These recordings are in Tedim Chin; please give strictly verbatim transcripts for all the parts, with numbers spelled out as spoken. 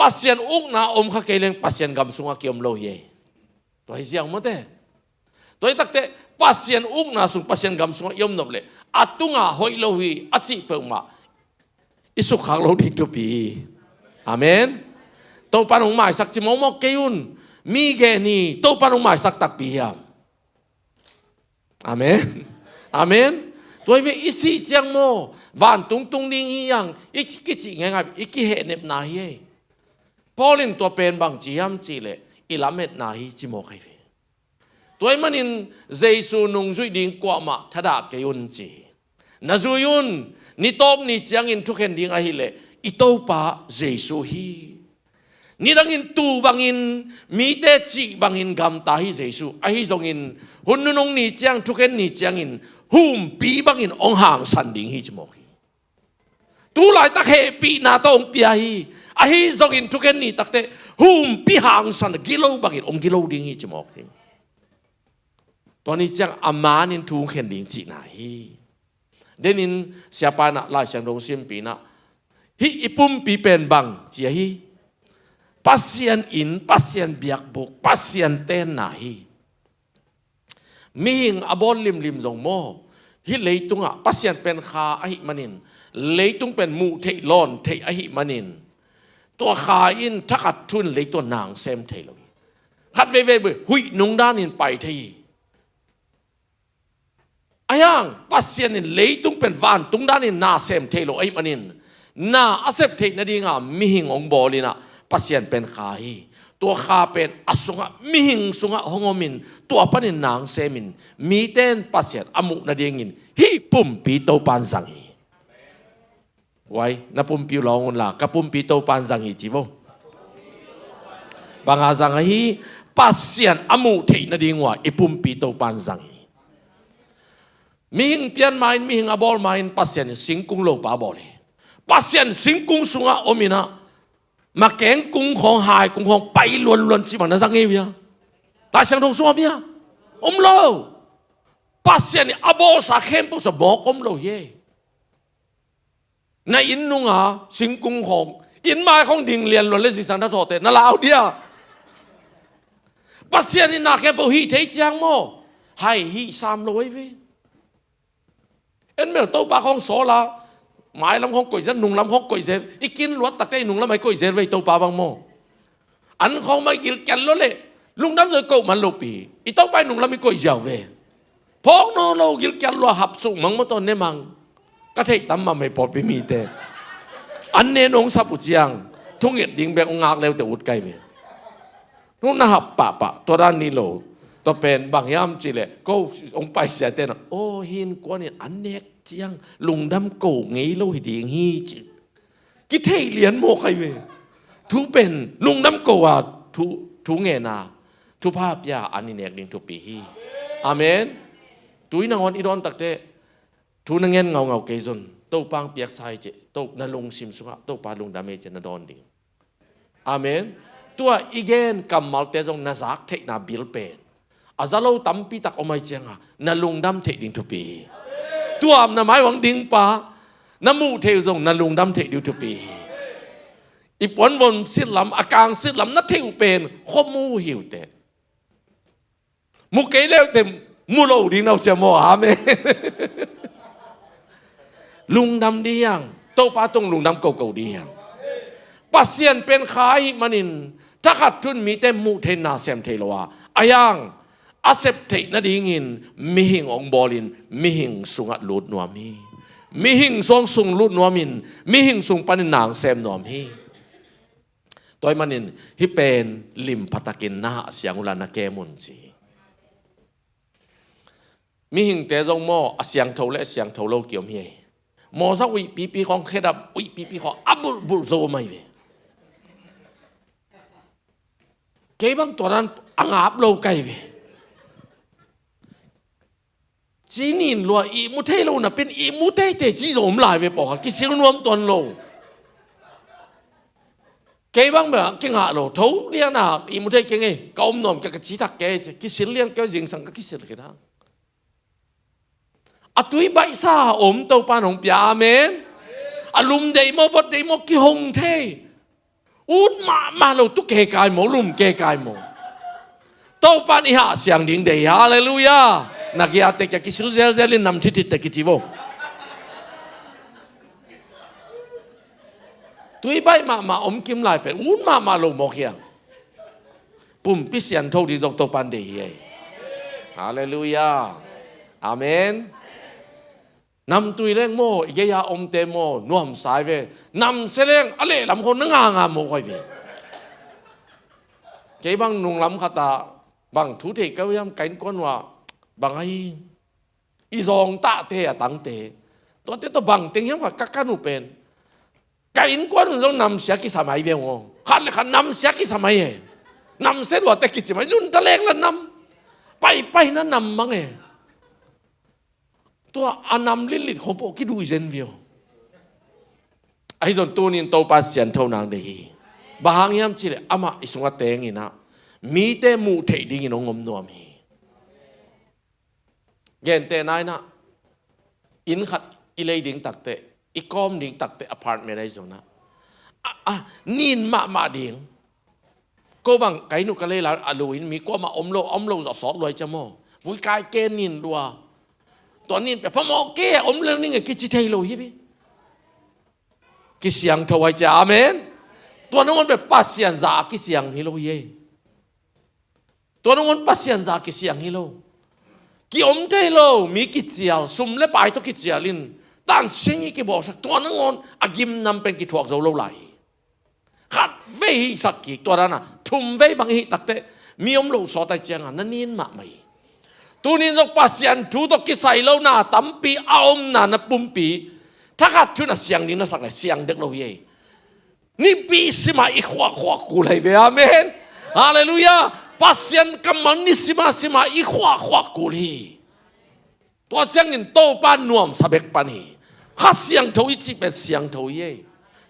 Pasian ukna om kha kei leng Pasian gam sungah kiom lo hi ei. Tua hi ziau mawte. Tua hi takteh Pasian ukna sung Pasian gam sungah i om nop leh a tungah hoih lo hi a cih peuhmah i sukkhak lo ding thupi hi. Amen. Topa nong maisak ci mawkmawk kei un. Mi gen hi, Topa nong maisak takpi hiam? Amen. Amen. Tua hi ve, i sih ciang maw, vantung tung ding hi hang, i kicih ngeingai, i kihehnepna hi ei. Paul in tua pen bang ci hiam cihleh, i lametna hi ci mawk hi ve. Tua ahih manin Jesu nungzuih ding kuamah thadah kei un ci. Na zui un, ni tawp ni ciangin thukhen ding ahileh i Topa Jesu hi. Nidangin tuu bangin, mite cih bangin gamta hi Jesu. Ahi zongin hun nunung ni ciang, thukhen ni ciangin humpi bangin hong hangsan ding hi ci mawk hi. Tu laitak hehpihna tawh hong pia hi. Ahi zongin thukhen ni takteh humpi hangsan gilo bangin hong gilo ding hi ci mawk hi. Tua ni ciang a manin thu hong khen ding cihna hi. Denin siapa in ah Lai Siangtho hong simpih in ah, hih i pumpi pen bang ci a hi. Pasian inn, Pasian biakbuk, Pasian tenna hi. Mihing a bawl limlim zong maw, hih leitungah Pasian pen kha ahih manin, leitung pen muh theih lawn theih ahih manin, tua kha in thakhat thu in leitung nang sem thei lo hi. Khat veivei bel huih nung danin pai thei hi. Ahi hang Pasian in leitung pen vantung danin na sem thei lo ahih manin, na a sep theih nadinga mihing hong bawl in ah Pasian pen kha hi. Tua kha pen a sungah, mihing sungah hong om in, tua panin nang sem in, mite in Pasian a muh nadingin hih pumpi Topa in zang hi. Wai, na pumpi uh lawng un la, ka pumpi Topa in zang hi ci vo. Bang a zang a hi, Pasian a muh theih nading uh a i pumpi Topa in zang hi. Mihing pian ma-in, mihing a bawl ma-in Pasian in singkung lopa a bawl hi. Pasian singkung sungah om in ah, makeng kung khawng, hai kung khawng pai luanluan cih bang na zang hi uh hia? Lai Siangtho sungah om hia? Om lo. Pasian in a bawlsa khempeuh sa mawk om lo hi. Na inn nunga singkung khawng, inn mai khawng ding lianluan le zingsang na thawhte na lau dia? Pasian in na khempeuh hih thei ciang maw, hai hih sam lo ahi ve. En mel Topa khawng sawl a, mailam khawng koih zel, nunglam khawng koih zel, i kin luat takteh i nunglam ah i koih zel ve i Topa bang maw. An khawng mah i gilkial lua leh lungdam zaw i koh man lopi hi. I Topa i nunglam i koih ziau ve. Phawk nawn lo, gilkial lua, hap suk mang maw, tawh ne mang. Ka theih tam mahmah hi pawlpi mite. An ne nong sap uh ciang, thunget ding bek hong ngak leute ut kai ve. Nong na hap pahpah, tua dan ni lo. Tua pen bang hiam cihleh, ko hong paisiate na, aw, hih innkuan in an nek ciang lungdam ko ngei lo hi ding hi ci. Kithei lian mawk ahi ve. Thu pen lungdam ko a, thu, thu ngen a, thupha pia a, an i nek ding thupi hi. Amen. Tui nangawn i dawn takteh thu na ngen ngaungau kei zong, Topa hong piaksa hi ci, to na lungsim sungah Topa lungdam hi ci na dawn ding. Amen. Tua i gen kammalte zong na zak theihna bil pen a za lo tampi tak om ahi cianga na lungdam theih ding thupi hi. Tua na mai uah ding pa na muh theih uh zong na lungdam theih ding thupi hi. I puanvom sit lam, a kang sit lam na theih uh pen khuamu hi uh teh. Mu kei leuteh mu lo ding na uh cia maw. Amen. Lungdam ding hi hang. Topa tung lungdam koko ding hi hang. Pasian pen kha ahih manin thakhat thu in mite muh thei, na sem thei lo a, ahi hang a sep theih nadingin mihing hong bawlin mihing sungah lut nuam hi. Mihing sung, sung lut nuamin mihing sung panin nang sem nuam hi. Tua ahih manin hih pen lim phatakin na hah siang uh la na kem un ci hi. Mihingte zong maw, a siangtho le a siangtho lo kiom hi. Mawza uih pipi khawng, khedap uih pipi khawng a bulhbulh zo om ahi ve. Kei bang tua dan a ngap lo ka hi ve. Ci nin lua, ihmu thei lo napi in ihmu teitei ci zong om lai ve pawlkhat, kisil nuam tuan lo. Kei bang bel kingah lo, tho lian a ihmu thei kei ngei, ka om nuam kei, ka ci thak kei ci, kisil lian kei, zingsang ka kisil kei ta. A tui baihsa a om Topa in hong pia, amen. A lum deih maw, vot deih maw, kihong thei. Ut mahmah lo, tu kekai maw, lum kekai maw. Topan i hah siang ding deih hi. Halleluiah. Na giate kia kisil zelzel in nam thithitte kici vo. Tui baih mahmah om kim lai pen ut mahmah lo mawk hiang. Pumpi siangtho ding zong Topan deih hi ei. Halleluiah. Amen. Namtui leng maw, i gei-a omte maw, nuamsa hi ve. Namsia leng a lehlam khong na nganga mawk hi ve. Kei bang nunglam khatah bang thu thei ka uh hiam, ka innkuan uh ah bang ahi, i zawngtahte a tangte, tuate tawh bang teng hiam khat ka kan uh pen, ka innkuan un zong namsia kisa mai ve uh aw. Khat le khat namsia kisa mai e. Namsia luate kici mai, zun ta leng la nam. Paipai na nam mang e. Tua a nam litlit khong pawh kiduh zen viau. Ahi zong tunin Topa siangtho nang deih hi. Bang hang hiam cihleh amah i sungah teng inah mite muh theih dingin hong om nuam hi. Gentehna inah inn khat i lei ding takteh, i kawm ding takteh, apartment ahi zonah a, a nin mahmah ding. Ko bang ka inn uh ka lei lai a lu in mi kuamah om lo, om lo zawh sawt luai cia maw. Vui kai ke nin lua. Tua nin pia phamawh ke om lo ning e kici thei lo hi bi. Kisiangtho ai cia. Amen. Tua nangawn pia Pasian za a kisiang hi lo hi ei. Tua nangawn Pasian za kisiang hi lo. Kiom thei lo mi kicial, sum le pai tawh kicial in tansing i kibawlsak, tua nangawn a gimnam pen kithuak zo lo lai hi. Khat vei hihsak kik, tua dana thum vei bang i hih takteh mi om lo sawt ai cianga na nin mahmah hi. Tunin zong Pasian thu tawh kisai lo na tampi a omna na pumpi thakhat thu na siang ding na sak le siang dek lo hi ei. Nipi sima i khuakkhuak kul hi ve. Amen. Halleluiah. Pasian kammal ni sima sima i khuakkhuak kul hi. Tua ciangin Topa nuamsa bek pan hi. Kha Siangtho i cih pen siangtho hi ei.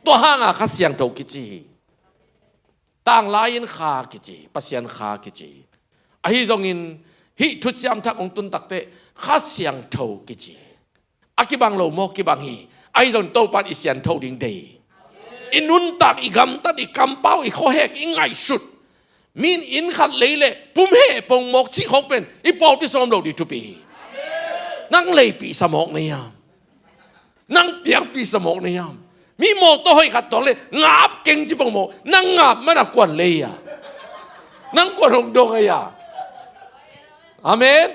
Tua hanga Kha Siangtho kici hi. Tanglai-in Kha kici, Pasian Kha kici. Ahi zongin hih thuciam thak hong tun takteh Kha Siangtho kici. A kibang lo maw? Kibang hi. Ahi zong Topan i siangtho ding deih. I nuntak, i gamtat, i kampau, i khuahek, i ngaihsut. Min inn khat lei le pum heh pong mawk cih khawng pen i pawlpi sawm lo ding thupi hi. Nang leipihsa mawk na hiam? Nang piangpihsa mawk na hiam? Mi mawtaw hoih khat tuak le ngap keng ci pong mawk, nang ngap mana kuan lei a, nang kuan hong dong a. Amen.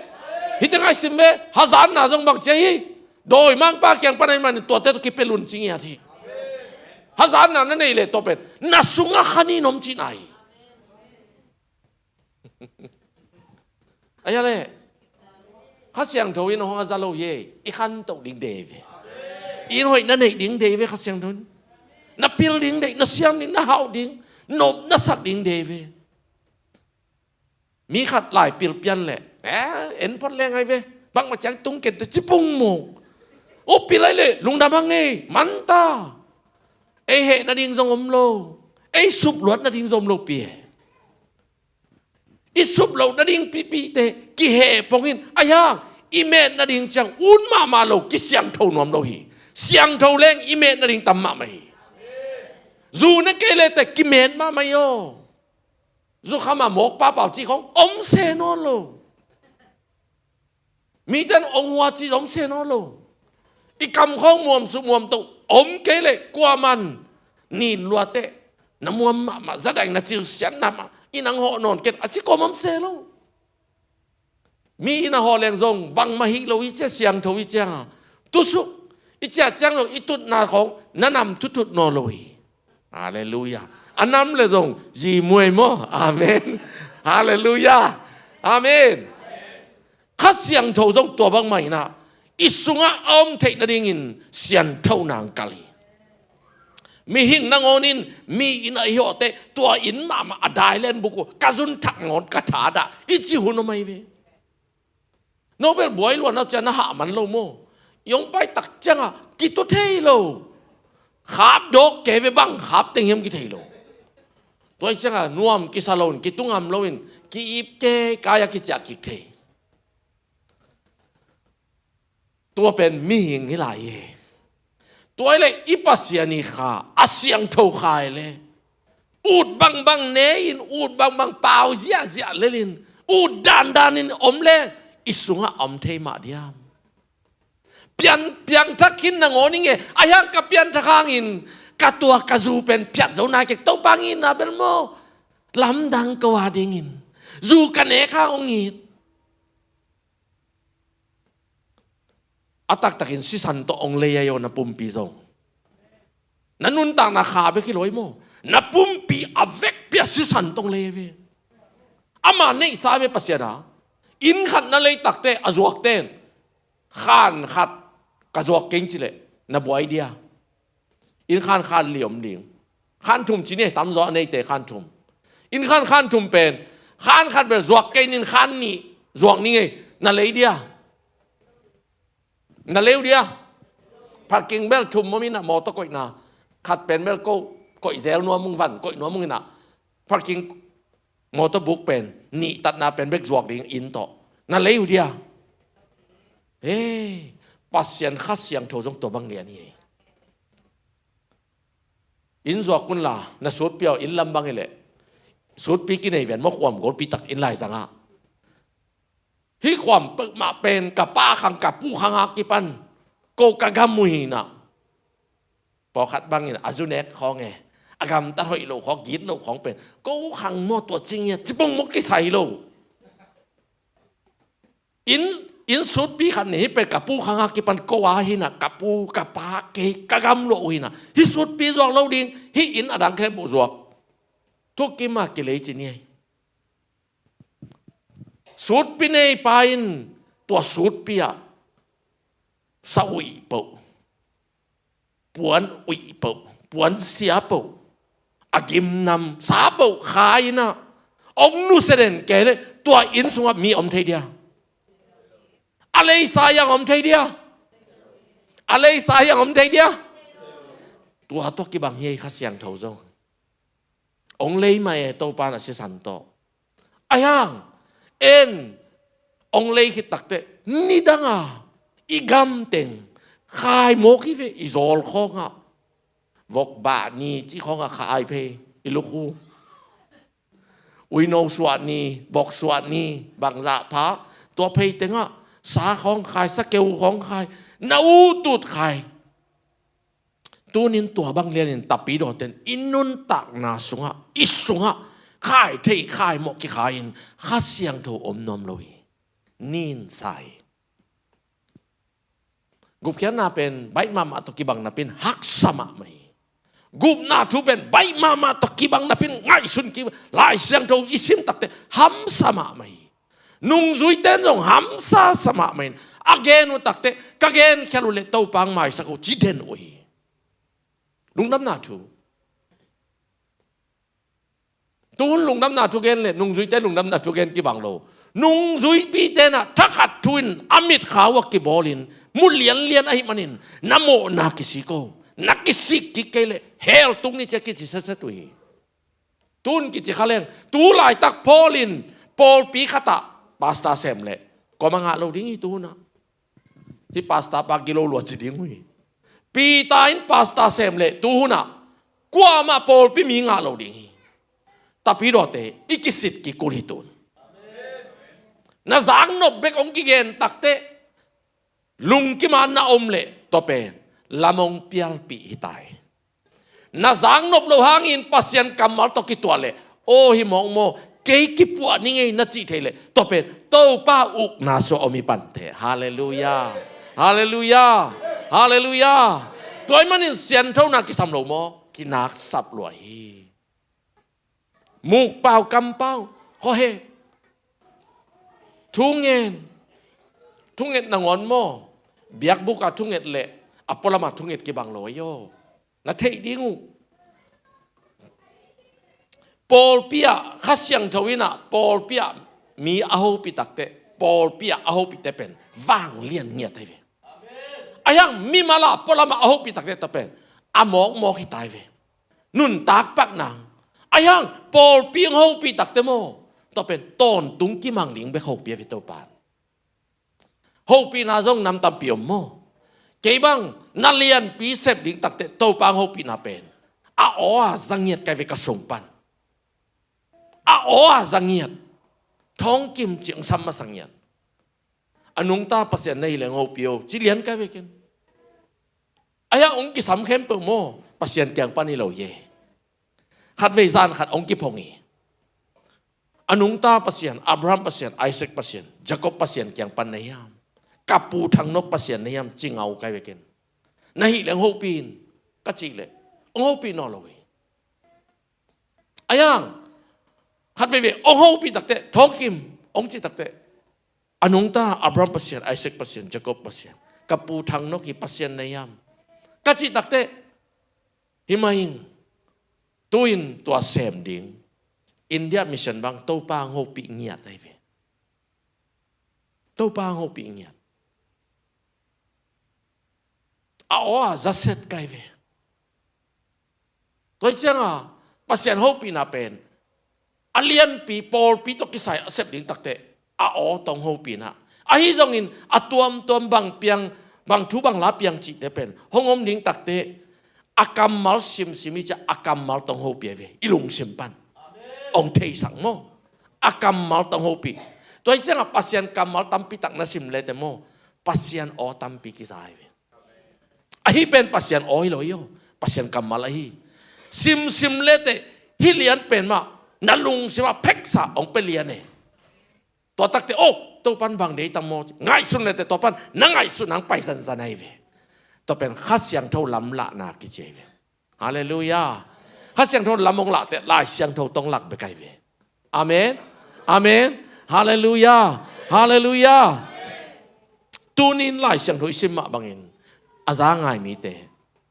Hih teng ai sim ve, hazatna zong bang cia hi. Dawimangpa kiang pan ai manin tuate tawh kipia lun ci ngiat hi. Hazatna na neih leh tua pen na sungah khanin om cihna hi. Ahi a leh Kha Siangtho in hong a za lo hi ei. I khantoh ding deih ve. I inn hoih na neih ding deih ve Kha Siangtho in. Na pil ding deih, na siam ding, na hauh ding, nop na sak ding deih ve. Mi khat lai pil pian leh, eh, en phot leng ai ve. Bangmah ciang tung kente ci pong mawk. O pil ai leh lungdam hang ei, manta. Ei heh nading zong om lo. Ei supluat nading zong om lo pi e. I sup loh nading pipihte kiheh pongin, ahi hang i met nading ciang ut mahmah lo, kisiangtho nuam lo hi. Siangtho leng i met nading tam mahmah hi. Zu ne kei lete kimet mahmah hi aw. Zukham a mawk papau cih khong om se nawn lo. Mite in ong hua ci zong se nawn lo. I kam khawng muam suk muam to om kei leh kuaman nin luate na muam mahmah, zadaing na cilsian mahmah, i nang hawh nawn ken a ci kawm om se lo. Mi i na hawh leng zong bangmah hih lo i cia, siangtho i cia, tusuk i cia ciang zong i tutna khawng na nam thutut nawn lo hi. Halleluiah. A nam le zong zi muai maw? Amen. Halleluiah. Amen. Kha Siangtho zong tua bangmah inah i sungah a om theih nadingin siangtho nang kal hi. Mihing nangawn in mi inn a i hawhteh tua inn mahmah a dailen buk uh ka zun thak ngawn ka thadah i ci hun om ahi ve. No bel buai luan au cia na hah man lo maw? I hong pai tak ciangah kitu thei lo. Khap dawk kei ve, bang khap teng hiam kithei lo. Tua hi ciangah nuam kisa loin, kitu ngam loin, ki-ip kei kai-a kiciah kik thei. Tua pen mihing hi lai hi. Tua hi leh i Pasian i Kha, a siangtho Kha hi leh Ut bangbang ne-in, ut bangbang pau ziahziah lelin, ut dandanin om le i sungah a om thei mah diam? Pian, piangthak khin nangawn i nge, a hiang ka pianthak hangin ka tua ka zu pen phiat zo nai kek, Topa ngitna bel maw lamdang ko a dingin zu ka nek hang hong it. A taktakin sisan tawh hong lei a hi aw na pumpi zong. Na nuntakna kha bek hi lo hi maw? Na pumpi a vekpi ah sisan tawh hong lei a hi ve. Ama neihsa ve Pasian a. Inn khat na lei takte a zuakten khan khat ka zuak keng cileh na buai dia. Inn khan khan li om ding. Khan thum ci ni, tamzaw a neite khan thum. Inn khan khan thum pen khan khat bel zuak kei nin khan nih zuak ni ngei. Na lei dia? Na lei uh dia? Parking bel thum om inah mawtaw koihna. Khat pen bel ko koih zel nuam ung, van koih nuam ung inah. Parking mawtaw buk pen nih tatna pen bek zuak ding inn tawh. Na lei uh dia? Hei, Pasian Kha Siangtho zong tua bang lian hi. Inn zuak unla na sutpi aw, inn lam bang hileh sutpi kinei ven maw, khuam golpi tak inn laizangah. Hih khuam peuhmah pen ka pa khang ka pu khang a kipan ko ka gam uh hinah. Pawlkhat bangin a zu nek khawng e, a gamtat hoih loh khawng, git loh khawng pen ko khang maw tua cingiat cipong maw kisai lo. Inn, inn sutpi khat ni hi pen ka pu khang a kipan ko a hinah, ka pu ka pa kei ka gam luah uh hinah. Hih sutpi zuak lo ding, hih inn a dang khempeuh zuak. Thukim a kilei ci ni ei. Sutpi neipa in tua sutpi ah sa uih peuh, puan uih peuh, puan sia peuh, a gimnam sa peuh kha inah hong nusia den kei leh tua inn sungah mi om thei dia? A leisa hiang om thei dia? A leisa hiang om thei dia? Tua tawh kibang hi ei Kha Siangtho zong. Hong lei mah e Topa na sisan tawh. A hiang en hong lei khit takteh nidanga i gamteng khai mawk hi ve, i zawl khawngah vokbah ni ci khawngah khai phei i lukhu. Uino suah ni, bok suah ni, bangzah pha, tua phei tengah sa khawng khai, sakeu khawng khai, na utut khai. Tunin tua bang lianin tapidawten i nuntakna sungah, i sungah khai thei khai mawh kikhai-in Kha Siangtho om nuam lo hi. Ninsai. Gupkhiatna pen baih mahmah tawh kibang napin haksa mahmah hi. Gupna thu pen baih mahmah tawh kibang napin ngaihsun ki, Lai Siangtho i sim takte hamsa mahmah hi. Nungzuite in zong hamsa sa mahmah in a gen uh takte ka genkhial uh leh Topa hong maisak uh ci den uh hi. Lungdamna thu. Tuhun lungdamna thu gen leh nungzuite lungdamna thu gen kibang lo. Nungzuipite in ah thakhat thu in a mitkhau a kibawlin mu lianlian ahih manin na mawhna kisik o. Na kisik kik kei leh hell tung ni ci a kici setset uh hi. Tun kici kha leng, tu laitak Paul in pawlpi khatah pastor sem leh kua mah ngah lo ding hi tuhun ah. Hih pastor pa gilo lua ci ding uh hi. Peter in pastor sem leh tuhun ah kuamah pawlpi mi ngah lo ding hi. Tapidawte i kisit kikul hi tun. Na zaknop bek hong kigen takte lungkim a na om leh tua pen lam hong pialpih hi tai. Na zaknop loh hangin Pasian kammal tawh kituah leh aw hi mawkmaw, kei kipuah ni ngei na cih thei leh tua pen Topa ukna sua om hi pante. Halleluiah. Halleluiah. Halleluiah. Tua ahih manin sianthona kisam lo maw? Kinaksap lua hi. Mukpau kampau khaw he. Thungen. Thunget nangawn maw? Biakbuk a thunget leh a pualama thunget kibang lo ahi aw. Na theih ding uh. Pawlpi ah Kha Siangtho in ah pawlpi ah mi a hopih takte, pawlpi ah a hopihte pen vanglian ngiat ahi ve. A hiang mimal a pualama a hopih takte tua pen a mawkmawk hi tai ve. Nuntak pak nang. A hiang pawlpi hong hopih takte maw, tua pen tawntung kimang ding bek hopih a ve Topa in. Hopihna zong nam tampi om maw? Kei bang na lianpi sep ding takte Topa hong hopihna pen A aw a za ngiat kai ve ka sung pan. A aw a za ngiat. Thawngkim ci hong sam masa ngiat. A nungta Pasian na hi leng hopih o ci lian kai ve ken. Ahi hang hong kisam khempeuh maw, Pasian kiang pan hi lo hi e. Khatvei zan khat hong kiphong hi. A nungta Pasian, Abraham Pasian, Isaac Pasian, Jacob Pasian kiang pan na hiam? Ka pu thang nok Pasian na hiam ci ngau kai ve ken. Na hi leng hopih in ka cih leh hong hopih nawn lo hi. Ahi hang khat veivei hong hopih takteh, thawngkim hong cih takteh, a nungta Abraham Pasian, Isaac Pasian, Jacob Pasian, ka pu thang nok hi Pasian na hiam ka cih takteh, hi mah ing. Tu-in tua sem ding India mission bang Topa hong hopih ngiat ahi ve. Topa hong hopih ngiat. A aw a za set kai ve. Tua hi cianga Pasian hopihna pen a lianpi pawlpi tawh kisai a sep ding takteh a aw tawh hong hopihna. Ahi zongin a tuamtuam bang piang, bang thu bang la piang cihte pen hong om ding takteh a kammal simsim hi ciah a kammal tawh hong hopih ahi ve. I lungsim pan hong theisak maw? A kammal tawh hong hopih. Tua hi cianga Pasian kammal tampi tak na sim lete maw, Pasian aw tampi kiza ahi ve. Ahi pen Pasian aw hi lo hi aw. Pasian kammal ahi. Simsim lete hih lian pen mah na lungsim ah pheksa hong pia lian e. Tua takte, oh, Topan bang deih tam maw? Ngaihsun lete Topan na ngaihsun hang pai zanzan ahi ve. Tua pen Kha Siangtho lamlahna kici ahi ve. Halleluiah. Kha Siangtho lam hong lahte Lai Siangtho tawh hong lak bek ahi ve. Amen. Amen. Halleluiah. Halleluiah. Tunin Lai Siangtho i sim mah bangin a za ngai mite,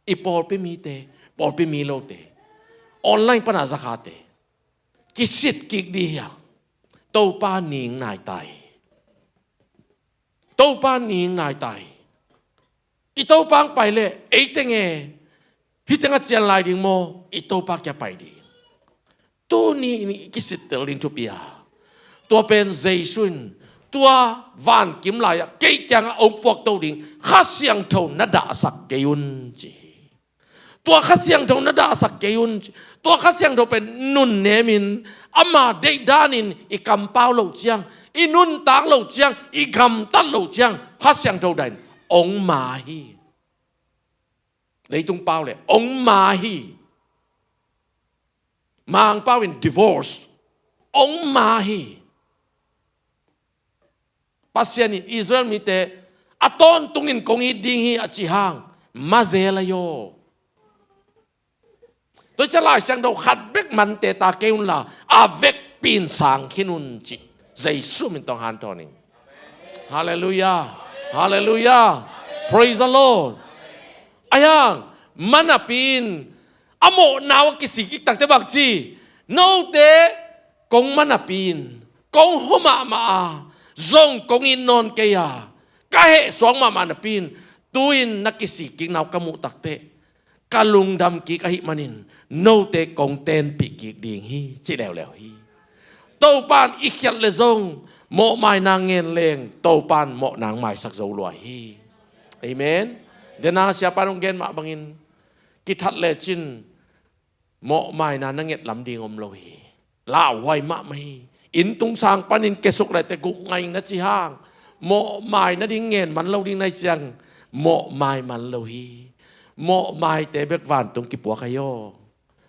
i pawlpi mite, pawlpi mi lote, online pana za khate kisit kik dih hia? Topa ning nai ta hi. Topa ning nai ta hi. I Topa hong pai leh ei teng e, hih teng a cian lai ding maw? I Topa kia pai ding. Tuni in i kisittel ding thupi a, tua pen Jesu in tua vankim lai-ah kei kiangah hong puakto ding Kha Siangtho na dahsak kei un ci hi. Tua Kha Siangtho na dahsak kei un ci. Tua Kha Siangtho pen nunnemin ama deih danin i kampau loh ciang, i nuntak loh ciang, i gamtat loh ciang Kha Siangtho dah in hong ma hi. Leitung pau le hong ma hi. Mangpau in divorce hong ma hi. Pasian in Israel mite a tawntungin kong it ding hi a cih hang ma zel a hi aw. Tua hi ciah Lai Siangtho khat bek mante ta kei unla a vekpi in sang khin un cih Jesu min tawh hong hanthawn ing. Halleluiah. Halleluiah. Praise the Lord. Ahi hang ma napi in a mawhna uh a kisik kik takte bang ci? Note kong ma napi in kong hua mahmah a, zong kong it nawn kei a, ka hehsuak mahmah napi in tu-in na kisik kikna uh ka muh takteh ka lungdam kik ahih manin note kong tenpih kik ding hi ci leuleu hi. Topa in i khiat leh zong mawhmaina ngen leng Topa in mawhna hong maisak zo lua hi. Amen. Dena siapa in hong gen mah bangin kithat lecin mawhmaina na nget lam ding om lo hi. Lauhuai mahmah hi. Inntung sang panin kiasuk lete guk ngai ing na cih hang mawhmai nading ngen man lo ding na hih ciang mawhmai man lo hi. Mawhmaite bek vantung kipuak ahi aw.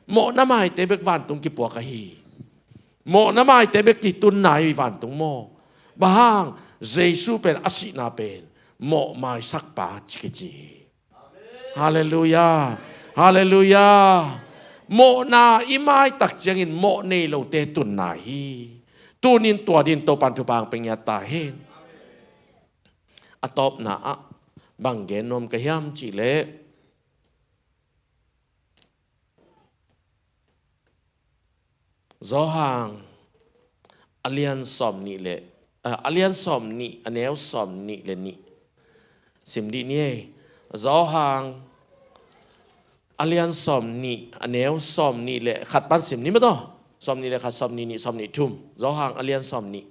Mawhna maite bek vantung kipuak ahi. Mawhna maite bek kitunna hi vantung maw? Bang hang? Jesu pen a sihna pen mawhmaisak pa ci kici hi. Halleluiah. Halleluiah. Mawhna i maitak ciangin mawh nei lote tunna hi. Tunin tua din Topan thupha hong pia ngiat ta hen. A tawpna ah bang gen nuam ka hiam cih leh Johan a lian sawm nih le, a, a lian sawm nih, a neu sawm nih le nih. Sim dih ni ei. Johan a lian sawm nih, a neu sawm nih le khat pan sim ni maw taw. Sawm nih le khat, sawm nih nih, sawm nih thum. Johan a lian sawm nih.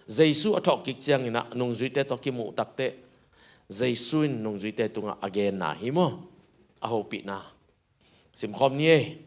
Jesu a thawhkik ciangin ah nungzuite tawh kimuh takteh Jesu in nungzuite tungah a genna hi maw? A hopihna. Simkhawm ni ei.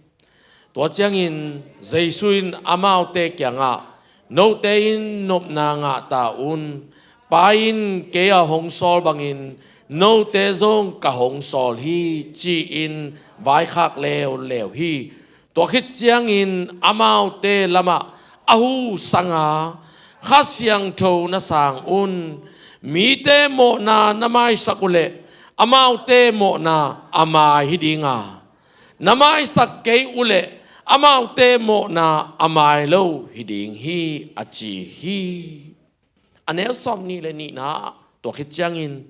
Tua ciangin Jesu in amaute kiangah, "Note in nopna ngah ta un. Pa in kei a hong sawl bangin note zong ka hong sawl hi," ci-in vaikhak leuleu hi. Tua khit ciangin amaute lamah a husang a, "Kha Siangtho na sang un. Mite mawhna na maisak uhleh amaute mawhna a mai hi ding a, na maisak kei uhleh amaute mawhna a mai lo hi ding hi," a ci hi. A neu sawm nih le nihna, tua khit ciangin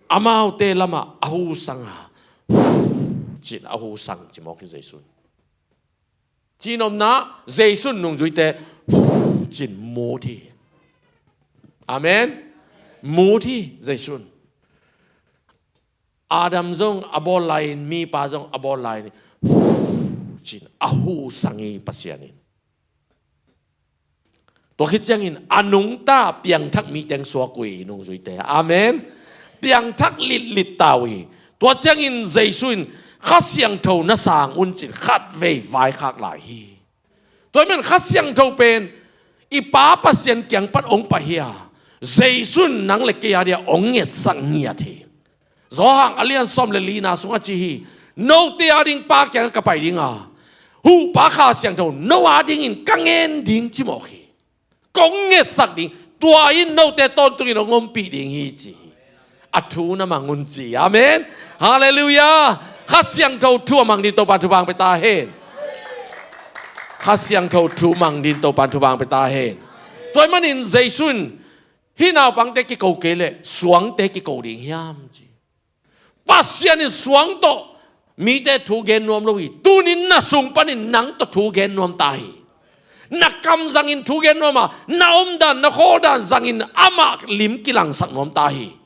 amaute lamah a husang a, cin a husang ci mawk hi Jesu in. Cinopna, Jesu in nungzuite cin mut hi. Amen. Mut hi Jesu in. Adam zong a bawl lai-in, mipa zong a bawl lai-in, cin a husang hi Pasian in. Tua khit ciangin a nungta piangthak mi teng suak uh hi nungzuite. Amen. Piangthak litlit ta uh hi. Tua ciangin Jesu in, "Kha Siangtho na sang un," cin khatvei vaikhak lai hi. Tua ahih manin Kha Siangtho pen i Pa Pasian kiang pan hong pai hi a, Jesu in nang le kei a dia hong ngetsak ngiat hi. Johan a lian sawm le lina sungah ci hi, "Note a ding Pa kiangah ka pai ding a, Huhpa Kha Siangtho no a dingin ka ngen ding," ci mawk hi. "Kong ngetsak ding, tua in note tawntungin hong ompih ding hi," ci hi. A thu na mang un ci. Amen. Halleluiah. Kha Siangtho thu a mang ding Topa thupha hong pia ta hen. Kha Siangtho thu mang ding Topa thupha hong pia ta hen. Tua ahih manin Jesu in, "Hih naupangte kiko kei leh suangte kiko ding hiam?" ci. Pasian in suang tawh mite thu gen nuam lo hi. Tunin na sung panin nang tawh thu gen nuam ta hi. Na kam zangin thu gen nuam a, na omdan, na khawldan zangin amah lim kilangsak nuam ta hi.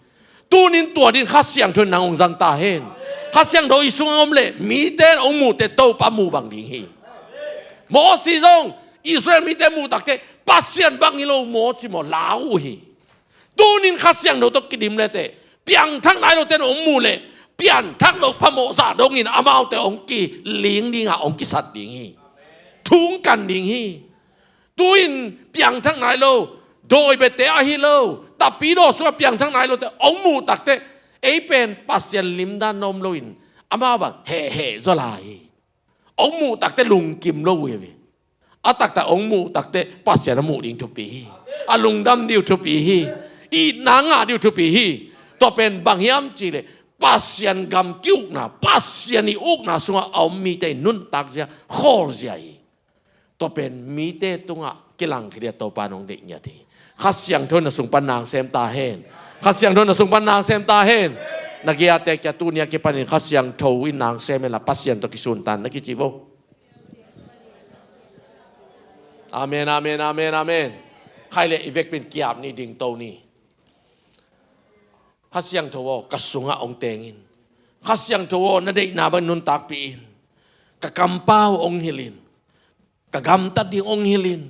Tunin tua din Kha Siangtho in nang hong zang ta hen. Kha Siangtho i sungah om leh mite in hong muh teh Topa muh bang ding hi. Moses zong Israel mite muh takteh Pasian bang hi lo maw ci maw lau uh hi. Tunin Kha Siangtho tawh kidim leteh, piangthak nai lote in hong muh leh, piangthak lo phamawh zah dongin amaute hong kiling ding a, hong kisat ding hi. Thu hong kan ding hi. Tu-in piangthak nai lo, dawi bete ahi lo, tapidaw sungah piangthak nai lote hong muh takteh, ei pen Pasian limdan na om loin, amau bang hehheh zaw lai hi. Hong muh takteh lungkim lo uh hi ve. A taktak hong muh takteh Pasian a muh ding thupi hi. A lungdam ding uh thupi hi. Itna ngah ding uh thupi hi. Tua pen bang hiam cihleh, Pasian gam ki-ukna, Pasian i ukna sungah a om mite i nuntakzia, khawlzia hi. Tua pen mite tungah kilangkhia ding a Topa in hong deih ngiat hi. Kha Siangtho in na sung pan na sem ta hen. Kha Siangtho in na sung pan na sem ta hen. Na gei-a te kia tuni a kipanin Kha Siangtho in na sem hen la Pasian tawh kisuntan na kici vo. Amen, amen, amen, amen. Khai leh i vekpi-in ki-ap ni, dingto ni. Kha Siangtho aw, ka sungah hong teng in. Kha Siangtho aw, na deihna bang nuntakpih in. Ka kampau hong hilh in. Ka gamtat ding hong hilh in.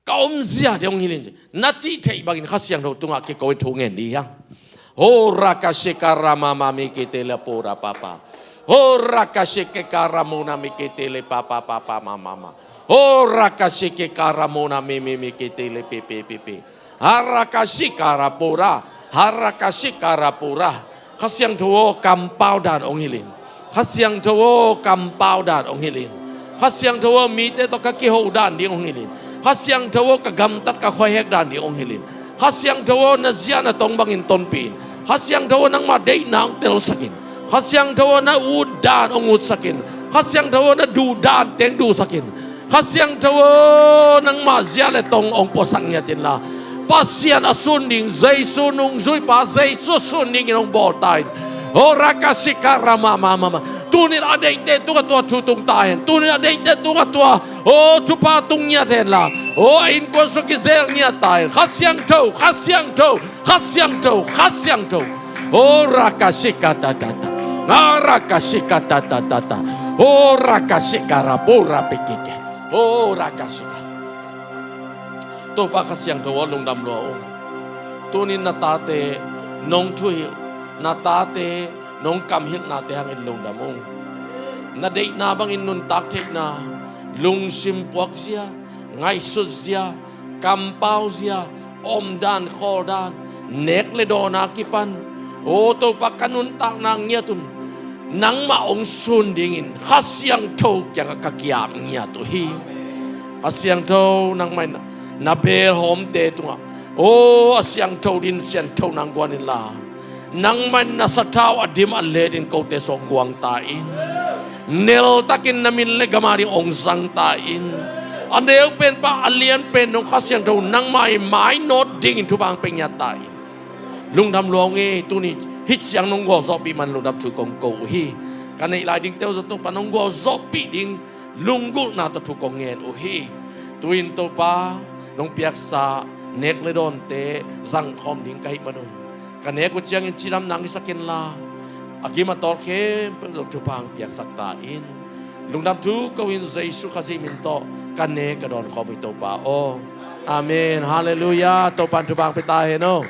Ka omzia ding hong hilh in. Na cih theih bangin Kha Siangtho tungah kiko in thu ngen ding hi hang. Ho rakashika ramama mikitele pura papa. Ho rakashike karamuna mikitele papa papa mama. Ho rakashike karamuna mimi mikitele pipi pipi. Harakashika rapura. Harakashika rapura. Kha Siangtho aw, kampau dan hong hilh in. Kha Siangtho aw, kampau dan hong hilh in. Kha Siangtho aw, mite tawh ka kiho dan ding hong hilh in. Kha Siangtho aw, ka gamtat ka khuahek dan ding hong hilh in. Kha Siangtho aw, na zia na tong bangin tonpih in. Kha Siangtho aw, nangmah deihna hong telsak in. Kha Siangtho aw, na ut dan hong utsak in. Kha Siangtho aw, na duh dan teng duhsak in. Kha Siangtho aw, nangmah zia le tong hong puasak ngiat inla, Pasian a sun ding, Jesu nungzuipa, Jesu sun dingin hong bawl ta in. Ho rakashika ramamamama. Tunin a deihte tungah tua thu tung ta hen. Tunin a deihte tungah tua, ho, thupha tung ngiat henla, ho, a innkuan sung kizel ngiat ta hen. Kha Siangtho, Kha Siangtho, Kha Siangtho, Kha Siangtho. Ho rakashika ta ta ta. Nga rakashika ta ta ta ta. Ho rakashika rapura pikike. Ho rakashika. Topa Kha Siangtho aw, lungdam lua ung. Tunin na tate nong thuhilh, na tate nong kamhilhnate hangin lungdam ung. na deihna bangin nuntak theihna, lungsim puakzia, ngaihsutzia, kampauzia, omdan khawldan, nek le dawn a kipan, aw Topa, ka nuntakna ngiat un, nangmah hong sun dingin Kha Siangtho kiangah ka ki-ap ngiat uh hi. Kha Siangtho, nangmah in na belhawmte tungah, aw a siangtho ding siangtho nang guan inla, nangmah in na sathau a dim a let in kote sung guang ta in. Neltakin na min le gam a ding hong zang ta in. A neu pen pan a lian pen dong Kha Siangtho nangmah i mainawt dingin thupha hong pia ngiat ta in. Lungdam lua ung ei, tuni hih ciang nong gualzawhpih man lungdam thu kong ko uh hi. Ka neih lai dingte uh zong Topa nong gualzawhpih ding lunggulhna tawh thu kong ngen uh hi. Tu-in Topa, nong piaksa nek le dawnte zangkhawm ding ka hih manun, ka nek uh ciangin cidamna hong hisak inla, a gim a tawl khempeuh zong thupha hong piaksak ta in. Lungdam thu ko-in Jesu Khazih min tawh ka nek ka dawnkhawm uh hi Topa aw. Amen. Halleluiah. Topa in thupha hong pia ta hen aw.